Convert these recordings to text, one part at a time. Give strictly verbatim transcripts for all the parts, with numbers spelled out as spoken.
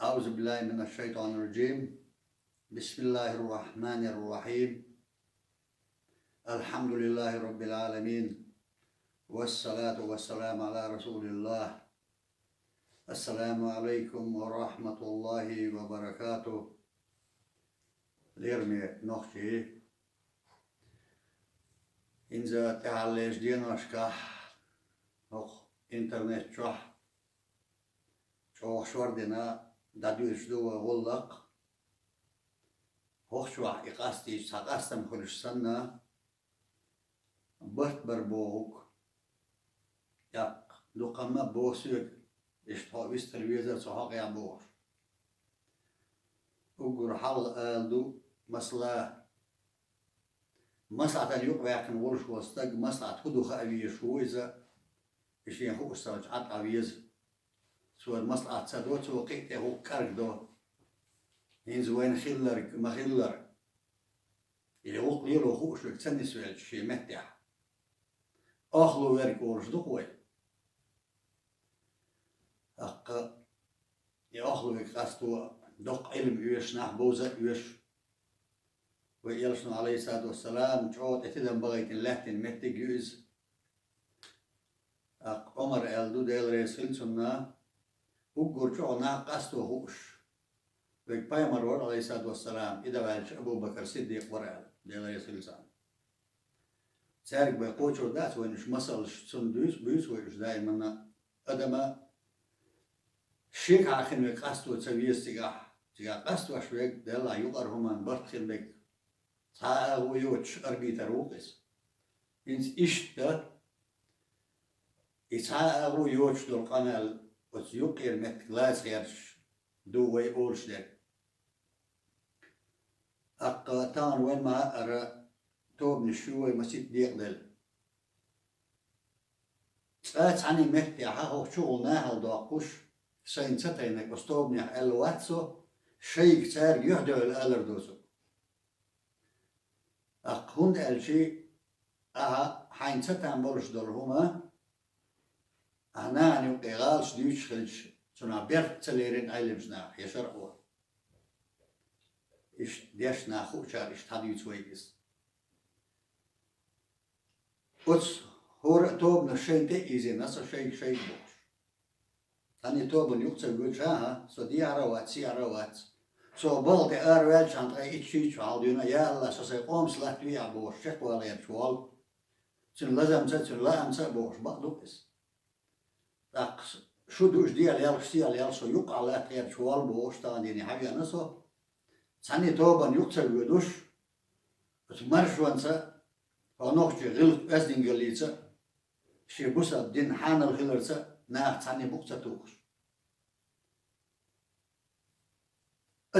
أعوذ بالله من الشيطان الرجيم. بسم الله الرحمن الرحيم. الحمد لله رب العالمين. والصلاة والسلام على رسول الله. السلام عليكم ورحمة الله وبركاته. Лераме нохчий. ХӀинца тӀаьхьарлечу деношкахь хӀокху интернет чохь чӀогӀа шордина дӀадуьйцуш ду вай гӀуллакх. ХӀокху чохь и къастийча цхьа къастам хуьлуш санна, барт бар бохург, тӀаккха дукха ма боху соьга, иштта хьо вистхила везара цу хьокъехь бохуш. Уггар хьалха ала ду, масала, маслаӀатана юкъаваьккхина волуш волу стаг, маслаӀат хӀун ду хаа везаш ву иза, и шен хууш санна Ӏад Ӏа веза. Цо маслаӀат ца до, цо кхин а тӀе хӀуъа кӀаргдо. ХӀинца вайна хилларг, ма-хиллара. Или гӀуллакх лело хууш верг ца нисвелча шен меттехь. Охлу верг олуш ду-кх вай. ТӀаккха и охлавиг къасто доккха Ӏилма оьшуш, нах бовза а оьшуш. Вай Элчано, Ӏалайхиссалату вассалам, чӀогӀа тӀе тидам бахийтина лаьттина меттиг ю иза. ТӀаккха Ӏумара аьлла ду, Дела реза хила цунна, уггар чӀогӀа нах къасто хууш. Вайга пайхамар вара, Ӏалайхиссалату вассалам, и дӀаваьлча Абу-Бакр Сиддикъ вара аьлла, Дела реза хила цунна. Цаьрга бен кхочур дац вайна уьш масалш, цунна дуьйцу, буьйцу вай уьш даиманна. Адама шегахь хин верг къасто ца веза цигахь, цигахь къастош верг, Деллахь, юкъара хӀуманна барт хин верг, цхьа а агӀо йоцуш арбитр ву-кх иза. ХӀинца иштта, и цхьа а агӀо йоцуш долу къамел оцу юккъера меттиг лаца гӀерташ ду вай олуш дерг. ТӀаккха тахана вайн ма-хаъара тобанаш ю вай масийтта декъаделла. Цкъа цхьана меттехь хӀокху чухула нахала доккхуш, шайна ца тайнарг оцу тобанех аьлла вац со, шайга цаьрга юьхь-дуьхьал алар доцург. ТӀаккха хӀунда аьлча, ахьа хьайна ца там болуш долу хӀума, ахьа нахана юккъе гӀалаш дуьйцуш хилча, цунах беркат ца лерина Ӏелимаш наха я шарӀо. Иштта дешна хуучара иштта хьадуьйцу вайга иза. Оцу хӀора а тобанаш шайна тӀе а ийзина, со шайга-шайга бохуш. Цхьана тобанна юкъа ца воьдуш, ахьа, со дехьара а вац, сехьара а вац. Со балха тӀе араваьллачхьана ткъе итт шийтта хьалдуьйна, я АллахӀ, со сайн къомас латтавехьа бохуш, чекхвала гӀерташ волу. Цуьнан лазамца а, цуьнан лаамца а бохуш, бакъ ду иза. ТӀаккха шу дуьйш дехьа лелхаш, сехьа лелхаш, со юккъахь латта гӀерташ волу бохуш, тахана дийне хьавеана со. Цхьана тобанна юкъа ца воьдуш, оцу маршонца, хӀокху нохчийн гӀиллакх-оьздангаллица, шен бусалба дин хьанал хиларца наха цхьаьна букъ ца тухуш.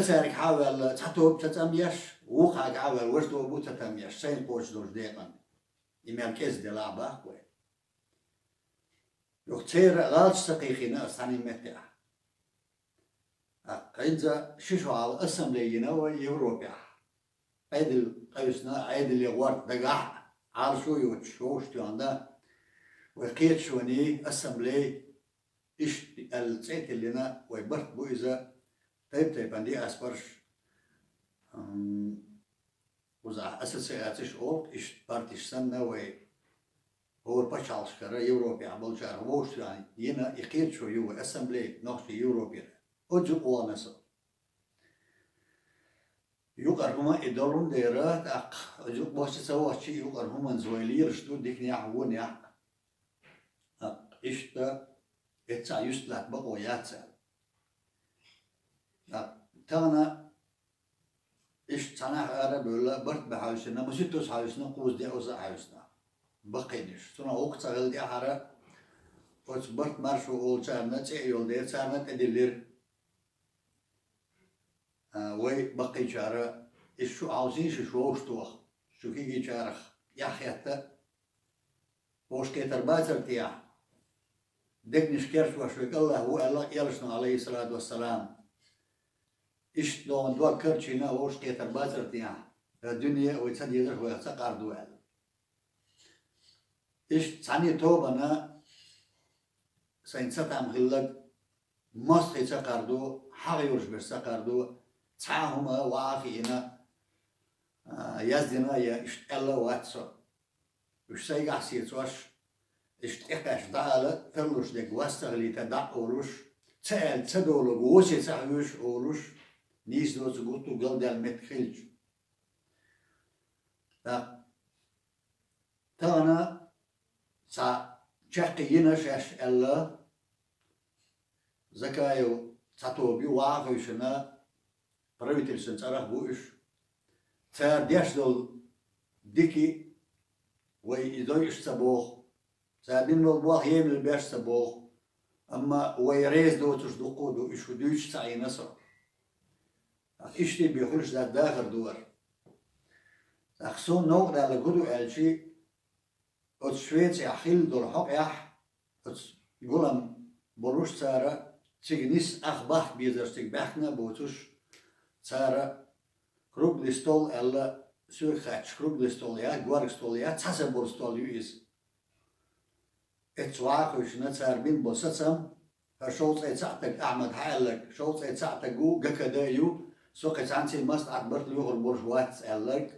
Цаьрга хьа а ваьлла, цхьа тоба ца цӀанъеш, вукхаьрга хьа а ваьлла, важа тоба ца цӀанъеш, сайна кхочуш долчу декъана. И мел кӀезиг делахь а баккха вай. Юха церан гӀалаташ ца кхайкхийна аса цхьана меттехь. ТӀаккха хӀинца ши шо хьалха ассамблея йина вай Европехь. Ӏедал къевсина, Ӏедале гӀорта дагахь а, Ӏалашо а йоцуш, вовшахтоьхна, вай кхеташоний, ассамблея, иштта аьлла цӀе а тиллина, вай барт бу иза, тайп-тайпана диаспораш, м, кхузахь ассоциацеш олу, иштта партиш санна, вай хӀора пачхьалкхашкара, Европехь болчара вовшахтоьхна йина и кхеташо ю вай ассамблея нохчийн Европера. Оцу юкъа вахана со. Юкъара хӀума и долун дера, тӀаккха оцу юкъа бохча ца вахча, юкъара хӀуманца вай лелаш ду диканехь а, вонехь а. ТӀаккха иштта эццахь юьсталатта бакъо яц аьлла. ТӀаккха тахана иштта цхьа нах ара а бевлла, барт бан хьаьвсина, маситтаза хьаьвсина, кхуза деоза а хьаьвсина. Баккхийнаш. Цунах вукху цхьа хилла тӀаьхьара, оцу барт маршо олучарна цӀе а йолу дела, царна а тӀедиллира. А, вай баккхийчара, иза шу хьовсийша, шу вовшахтоха, шу кегийчарах эхь хетта, вовшахкхетар бацара техьа? Дегнаш керчош верг АллахӀ ву аьлла Элчано, Ӏалайхиссалату вассалам. Иштта догӀун дог карчийна вовшахкхетар бацара техьа? Дуьне а вай ца дезаш вайх ца къарду аьлла. Иштта цхьана тобанна сайна ца там хилларг, мостагӀий ца кхарду, хьагӀ йолуш берш ца кхарду, цхьа а хӀума ваха а хиъна, а, яздина я иштта аьлла а вац со. Уьш сайгахь сецош, иштта тӀекхаьчча дӀаала тарлуш дерг вац ца хилийта дӀа а олуш, ца аьлла ца долург восе ца хьоьжуш а олуш, нийса доцург гуттар а галдаьлла меттиг хилча. ТӀаккха тахана цхьа чаккхе йина шаьш аьлла, Закаев цхьа тоба ю, ваха а хевшина, правительстван цӀарах бу уьш. Цара деш долу дика вай и дойуш ца боху. Цара дина болу болх емал беш ца боху. Амма вай реза доцурш дуккха а ду, уьш хӀу дуьйцуш ца Ӏийна со. Иштта бен хуьлуш дац дахар ду вара. ТӀаккха суна новкъа даьлларг хӀу ду аьлчи, оцу Швецехь хилла долу хьокъехь, оцу гулам болуш цара, цига нисса ах бахка безарш цига баьхкина а боцуш, цара круглый стол аьлла, соьга хаьттича, круглый стол яц, горга стол яц, цхьа са болу стол ю иза. Эцца ваха а хевшина, цара бина болу сацам, хӀара шовзткъе цхьаъ таг, Ахьмад хьаьлларг, шовзткъе цхьаъ таг ву, ГКД ю, со кхин цхьаьнцций маслаӀат барт лоьхур болуш вац аьлларг,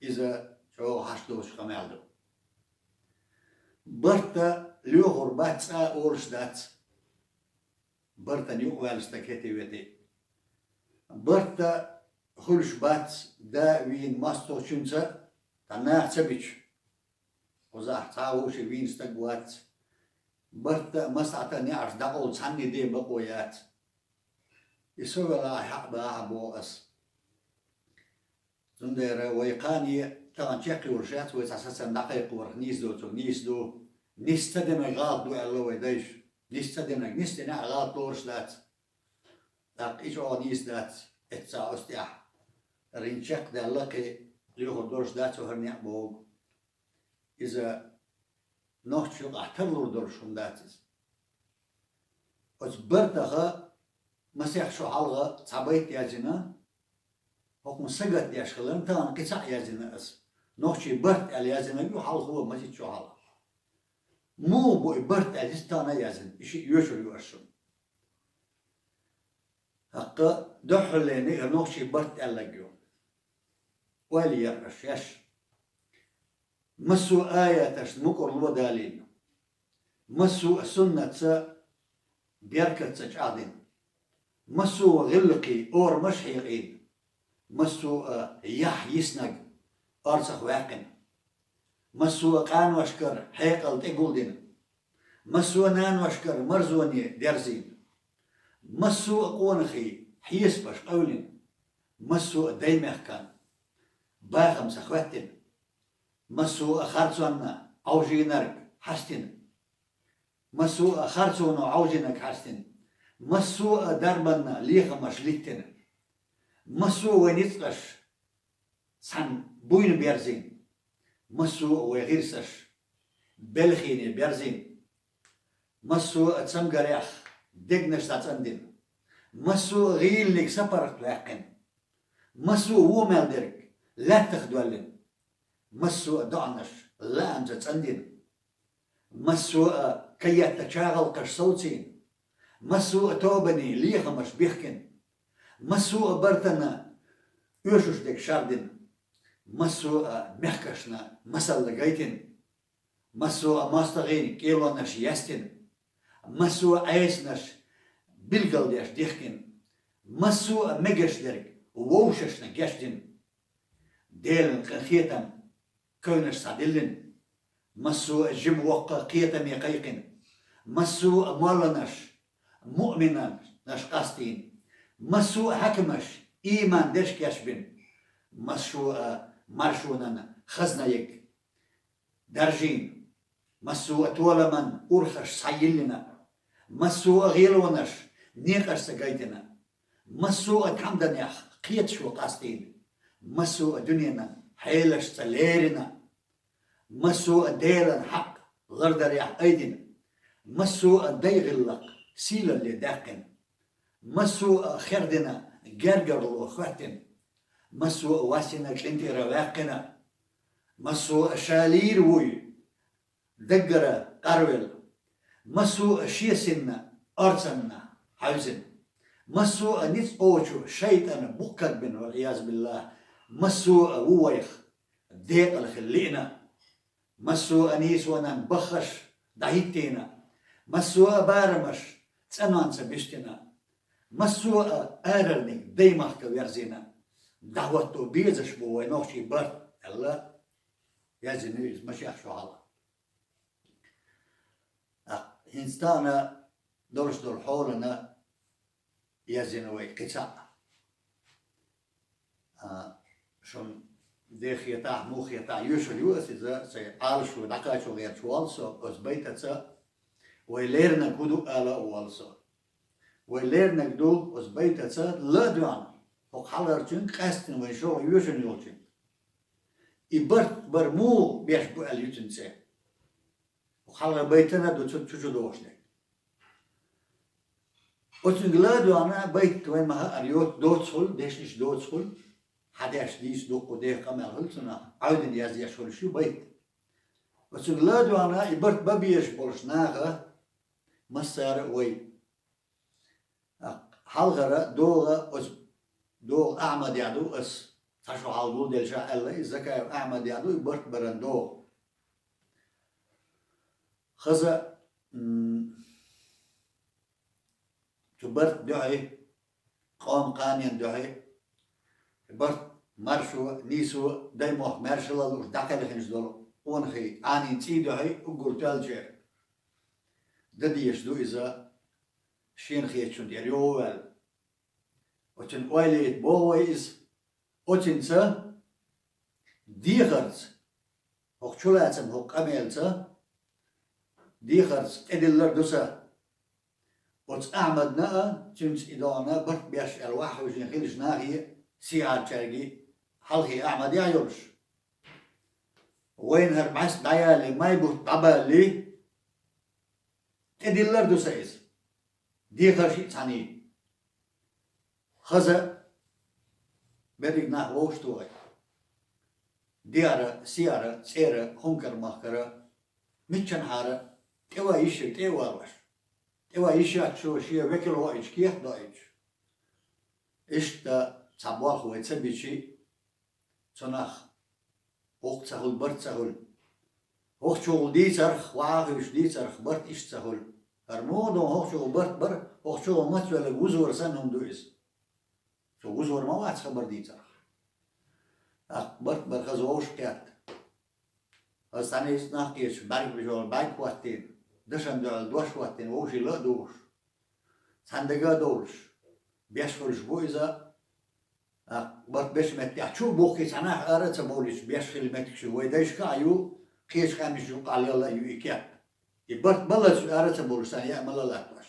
иза чӀогӀа хьашт доцуш къамел ду. Барт а лоьхур бац цкъа а олуш дац. Бартана юкъаваьлла стаг хӀетте-ветте. Барт а хуьлуш бац, да а вийна, мостагӀчуьнца а, цхьа наха ца бича. Кхузахь цхьа а вовшийн вийна стаг вац. Барт а, маслаӀат а неӀарш дӀакъовла цхьанний де бакъо яц. И со велахь а хьаъ бахьа боху ас. Цундела вай кхане тахана чекхйолуш яц, вай цхьа сацам дӀакхайкхорах нийса доцург нийса ду. Нисса ца динарг гӀалат ду аьлла вай дайша. Нисса ца динарг, нисса динехь а гӀалат лоруш дац. ТӀаккха и чӀогӀа нийса дац, эццахь оцу тӀехь. ХӀара хӀинца чекхдаьлла кхин лоьхур долуш дац хӀара некъ боху. Иза нохчийн юкъахь тарлур долуш хӀума дац иза. Оцу бартаха масех шо хьалха цхьа байт яздина, хӀокхунна сагатдеш хиларна, тахана кхин цхьаъ яздина аса. Нохчийн барт аьлла яздинарг ю хьалхо, масех шо хьалха. Муха бу и барт аьлла иза тахана яздина, и шиъ йоьшур ю аса шуна. ТӀаккха дуьххьарлена и нохчийн барт аьлларг ю. Ойла яра аса шаьш. Массо а аяташна мукӀарло далийна. Массо а суннатца, беркатца чӀагӀдина. Массо а гӀиллакхий орамаш хьекъийна. Массо а яхь йиснарг орцах ваьккхина. Массо а къаношкара хьекъал тӀегулдина. Массо а наношкара марзоне дерзийна. Массо а къонахий хьесапаш къевлина. Массо а даймехкан бахамца хӀоьттина. Массо а харцонна Ӏовжийнарг хьастина. Массо а харцоно Ӏовжийнарг хьастина. Массо а дарбанна лехамаш литтина. Массо а вайн ницкъаш цхьаьна буйна берзийна. Массо а вайн гӀирсаш белхене берзийна. Массо а цамгарех дегнаш дӀацӀандина. Массо а гӀийланиг сапаргӀат ваьккхина. Массо а вон мел дерг лаьттах доьллина. Массо а доӀанаш лаамца цӀандина. Массо а каетта чагӀалкхаш совцийна. Массо а тобанийн лехамаш бихкина. Массо а бартана оьшуш дерг шардина. Массо а мехкашна масалла гайтина. Массо а мостагӀийн кӀелонаш яьстина. Массо а Ӏесанаш билгалдеш дихкина. Массо а мегаш дерг вовшашна гечдина. Делан къинхетам кевнаш схьадиллина. Массо а жима воккха кхетаме кхайкхина. Массо а молланаш муъминаш къастийна. Массо а хьаькамаш ийман дерш кечбина. Массо а маршонан хазнайиг даржийна. Массо а толаман урхаш схьайиллина. Массо а гӀелонаш некъашца гайтина. Массо а тхьамданех кхеташо къастийна. Массо а дуьненан хьелашца лерина. Массо а Делан хьакъ лардарехь айдина. Массо а дай гӀиллакх сийлалле даьккхина. Массо а хердина гергарло хӀоьттина. Массо а вассина кӀентӀера ваьккхина. Массо а ша лийр вуй даггара къарвелла. Массо а шен синна орцанна Ӏаьвзина. Массо а ницкъ кхочу шайтӀана буккхаг бина, валӀиязу биллахӀ, массо а ву вайх декъала хила лиъна. Массо а нийсонан баххаш дӀахӀиттийна, массо а барамаш цӀанонца буьстина, массо а арарниг даймахка верзийна, дӀахӀотто безаш бу вай нохчий барт, аьлла, яздина иза Машех шо хьалха. ТӀаккха хӀинца тахана долуш долу хьолана яздина вай кхин цхьаъ. А, шун де хетахь, муха хетахь, йоьшур ю аса иза, сайн Ӏалашо дӀакхачо гӀерташ волу со, оцу байтаца вай леринарг хӀун ду ала а волу со. Вай леринарг ду оцу байтаца ла а доьгӀна, хӀокху хьалхарчуьнга къаьстина вайн шолгӀа йоьшур йолчуьнга. И барт бар муха беш бу аьлла ю цуьнан цӀе. Хьалха байтана ду цу чу чу дохуш дерг. Оцуьнга ла а доьгӀна байт вайн ма хаъара йоцу доцахула, дешнаш доцахула, хьан деш дийца дуккха деха къамел хуьлу цунах, Ӏаьвдина яздеш хуьлуш ю байт. Оцуьнга ла а доьгӀна и барт бан безаш болуш наха массара а вай. Хьалхара догӀа оцу догӀа Ахьмадехь ду ас, цхьа шо хьалха гулделча аьлла, и Закаев Ахьмадехь ду и барт баран догӀа. Хаза, м, цу барт дуьхьий, къоман кханенан дуьхьий, барт маршо, нийсо, даймохк маьршалла лууш дӀакхелхинчу долу къонахий Ӏанин цӀий дуьхьий уггар тоьллачеран. Дан дезаш ду иза шена хетачун тӀера юхаваьлла. Оцуьнан ойла яйта боху вай иза. Оцуьнца дехарца, хӀокху чулацам хӀокху къамелаца дехарца тӀедиллар ду сан. Оцу Ахьмадна а, цуьнца и догӀна барт беш аьлла ваха хьуьжина хиллачу нахе а, сийхьарчаьрга а, хьалхе Ахьмадехь йолуш. Вайна хӀара бӀаьста дӀаяьлла, май бутт дӀабаллий, тӀедиллар ду сан иза. Дехар шиъ цхьаний. Хаза берриг нах вовшахтохий. Дера, сера, цӀера, хӀункара-махкара, миччанхьара, тӀеван йиш яц, тӀе а валош. ТӀеван йиш яц шу шен векал воуьйтуш, кехат доуьйтуш. Иштта цхьа болх вай ца бичи, цунах хӀокху ца хуьлу, барт ца хуьлу. ХӀокхучугӀула дийцарх, ваха а хуьйшуш дийцарх, барт иштта ца хуьлу. ХӀара муха ду хӀокхучугӀула барт бар, хӀокхучугӀула мацвелларг вузор санна хӀума ду иза. Цо вузор ма вац хабар дийцарх. ТӀаккха барт бар хаза вовшахкхетта. Хаза цхьаьна иза нах кхеташ, бӀаьрг бижол бӀаьрг хӀоттийна, дашан дуьхьал дош хӀоттийна, вовшийн ла а духуш. Цхьаьна дага а довлуш, беш хуьлуш бу иза, а, барт бечу меттехь чу а бухкий цхьа нах ара а ца бовлуьйтуш беш хилла меттигаш ю. Вай дайшка а ю, кхечу къаьмнаш юкъахь лелла а ю и кеп. И барт баллалц ара а ца бовлуш, царна яа ма латтош.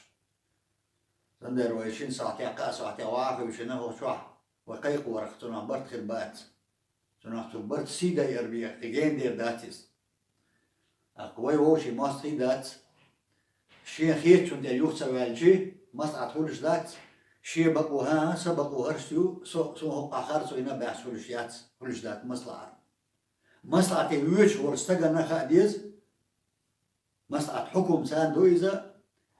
Цундела вай шина сахьтехь, кхаа сахьтехь ваха а хуьйшина хӀокху чохь, вай кхайкхорах цунах барт хир бац. Цунах цу барт сий дайар бен кхин гена дер дац иза. ТӀаккха вай вовшийн мостагӀий дац. Шен хетачун тӀе юха ца ваьлчи, маслаӀат хуьлуш дац. Шен бакъо хӀан, сан бакъо хӀарш ю, со, суна хӀокху къа харцо йина баьхьаш хуьлуш яц, хуьлуш дац маслаӀат. МаслаӀате воьдуш волу стагана хаа деза, маслаӀат хьукум царна ду иза,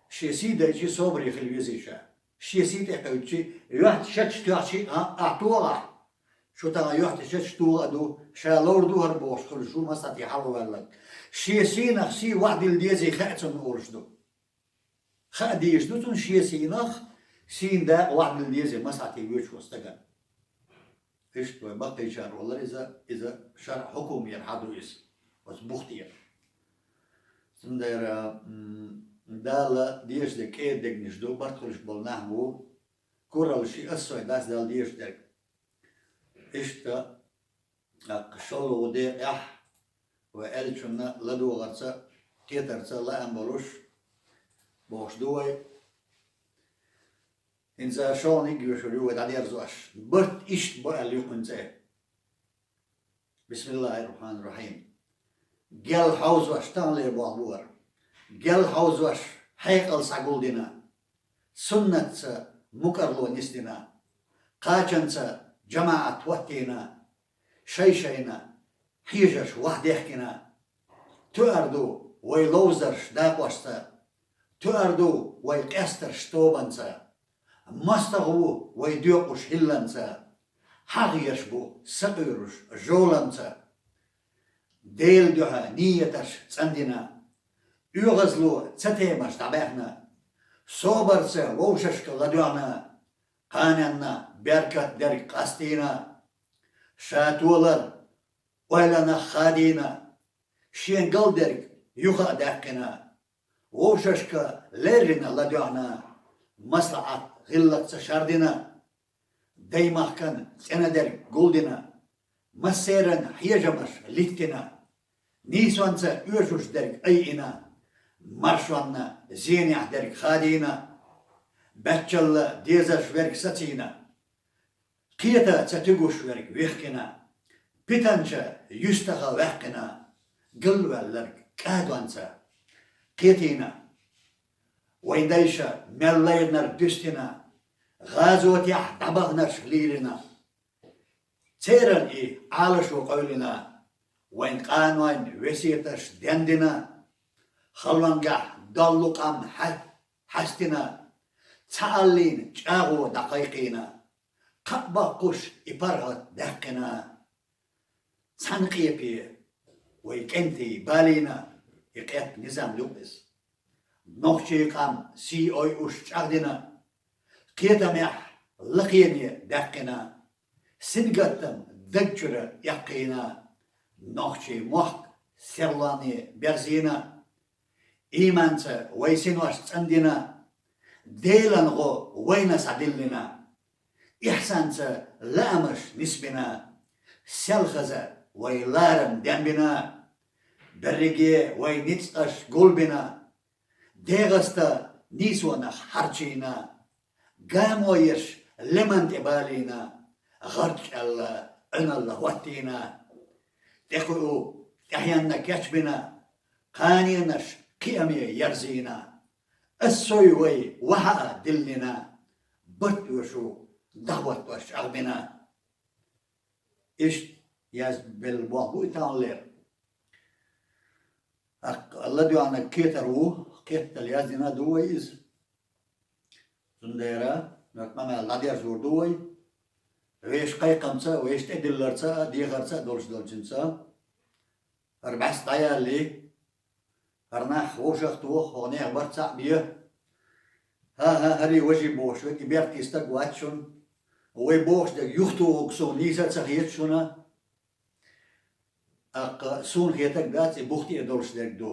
шен сий дайчи собаре хила везий ша. Шен сий тӀе кхуьйдучи, юьхь шаьш тоьхчи, а, ахь тохахь. Шу тахана юьхь шаьш тоха а ду, ша ловр ду хӀара бохуш хуьлуш ву маслаӀате хьалаваьлларг. Шен сийнах сий вахдилла дезий хаа цунна олуш ду. Хаа дезаш ду цунна шен сийнах, сийна дакъа вахдилла дезий маслаӀате воьдуш волу стагана. Иштта вай баккхийчара валар иза, иза шарӀан хьукумера хьаду иза, оцу бух тӀера. Цундела, м, Дала дезаш дерг кӀеда дегнаш ду, барт хуьлуш болу нах бу, куралла ши ас сой дац Дала дезаш дерг. Иштта, тӀаккха шолгӀа декъехь, вай аьллачунна ладогӀарца, кхетарца лаам болуш, бохуш ду вай. ХӀинца шолгӀаниг йоьшур ю вай дӀадерзош. Барт иштта бу аьлла ю кхуьнан цӀе. Бисмиллахир-рахманир-рахим. Гел хьовзош, таханлера боху бу хӀара. Гел хьовзош, хьекъал схьагулдина. Суннатца мукӀарло нисдина. Кхачанца жамаӀат хӀоттийна. Шай-шайна хьежарш вахдехкина. Тоьар ду вай ловзарш дакъошца. Тоьар ду вай къестарш тобанца. МостагӀа ву вай доькъуш хӀилланца, хьагӀ еш бу сакъуьйруш жоланца. Делан дуьхьа нийяташ цӀандина, оьгӀазло цатемаш дӀабаьхна, собарца вовшашка ладоьгӀна, кханенна беркат дерг къастийна, ша толар ойланах хадийна, шен галдерг юха а даьккхина, вовшашка леррина ладоьгӀна, маслаӀат гӀиллакхца шардина, даймахкан цӀена дерг гулдина, массеран хьежамаш литтина, нийсонца оьшуш дерг айина, маршонна зенехь дерг хадийна, баьччалла дезарш верг сацийна, кхета ца туьгуш верг вихкина, питанча юьстаха ваьккхина, галваьлларг кӀадонца кхетийна, вайн дайша мел лайнарг дуьстина, гӀазотехь дӀабахнарш лийрина, церан и Ӏалашо къевлина, вайн къанойн весеташ дендина, халонгахь доллу къам хьа-, хьаьстина, цхьааллин чӀагӀо дӀакхайкхийна, кхаъ баккхуш и паргӀат даьккхина. Цхьана къепе вай кӀентий балийна, и къепа низам ю иза. Нохчийн къам сий ойуш чӀагӀдина, кхетамехь лакхене даьккхина, сингаттам даг чуьра эккхийна, нохчийн мохк серлоне берзийна, ийманца вай синош цӀандина, Делан гӀо вайна схьадиллина, ихьсанца лаамаш нисбина, селхаза вай ларам денбина, берриге вай ницкъаш гулбина, дегӀаста нийсонах хьарчийна, гамо еш леман тӀе балийна, гӀарчӀалла Ӏуьналла хӀоттийна, тӀекхуьу тӀаьхьенна кечбина, кханенаш кхиаме ерзийна, ас сой вай вахьа а диллина, барт оьшу дӀахӀоттош чӀагӀбина. Иштта язбелла болх бу и таханлера. ТӀаккха ладоьгӀнарг кхетар ву, кхетадала яздина а ду вай иза. Цундела, нах къамел дӀадерзор ду вай. Вешан кхайкхамца, вешан тӀедилларца а, дехарца а долуш долчуьнца. ХӀара бӀаьста дӀаяьллий, хӀара нах вовшах а тоху, хӀокху нехан барт цхьаъ бе. ХӀан-хӀа, хӀарий, важий бохуш верг, и бертий стаг вац шуна. Вай бохуш дерг юхатохург суна нийса а ца хета шуна. ТӀаккха суна хетарг дац, и бух тӀе долуш дерг ду.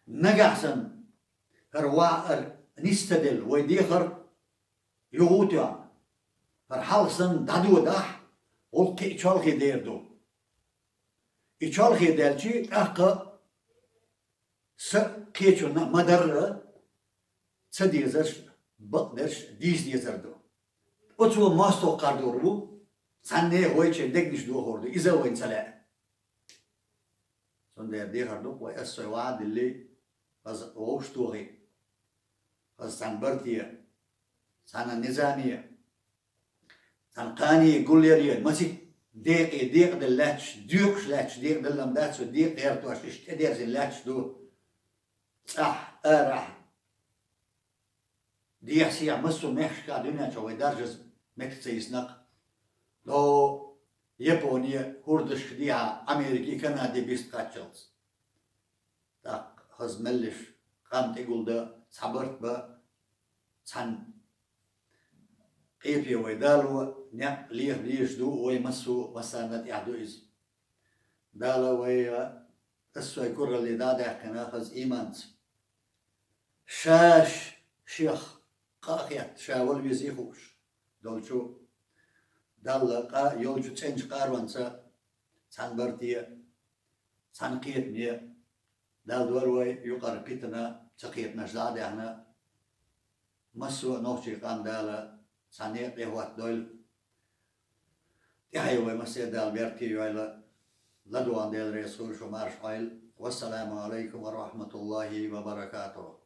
Нагахь санна хӀара ваӀар нис ца делла, вай дехар юха а тоьхна, хӀара хьалха санна дӀадодахь, гӀуллакх кхин а чолхе дер ду. И чолхе даьлча, тӀаккха са кхечунна ма-дарра ца дезарш, бакъдерш дийца дезар ду. Оцо мостагӀа кхардор ву, цхьанне а вайчеран дегнаш дохур ду, иза а вайна ца лаьа. Цундела дехар ду-кх вай, ас сой ваӀа а диллий, хаза вовшах а тохий, хаза цхьана барте, цхьана низаме, цхьана кхане гулъяре, масийтта декъе декъаделла лаьтташ, доькъуш лаьтташ декъаделла-м дац, вай декъа гӀертош иштта тӀедерзина лаьтташ ду. ЦӀахь, арахь, дехьа-сехьа массо а мехкашкахь, дуьнен чохь вай даржаза меттиг ца йисна-кх. ДӀо Японе хӀордашка дехьа Америке, Канаде бист кхаччалц. ТӀаккха хаза меллаша къам тӀегулдан, цхьа барт бан, цхьана къепе вай дало, некъ леха дезаш ду, вай массо а массарна тӀехь ду иза. Дала вай, ас сой куралле дӀа а даьккхина хаза ийманца. Шаьш шех къа а хетта, ша вала везий хууш долчу, Далла къа йолчу цӀеначу къаронца цхьана барте, цхьана кхетаме, Далла дора вай юкъара питана, ца кхетанаш дӀа а даьхна, массо а нохчийн къам Дала цхьана некъа тӀе хӀоттадойла. ТӀаьхье вай массеран Дала беркате йойла. ЛадугӀан Дела реза хуьлда, шу марша Ӏойла. Вассаламу Ӏалайкум ва рахьматуллахӀи ва баракатухӀ.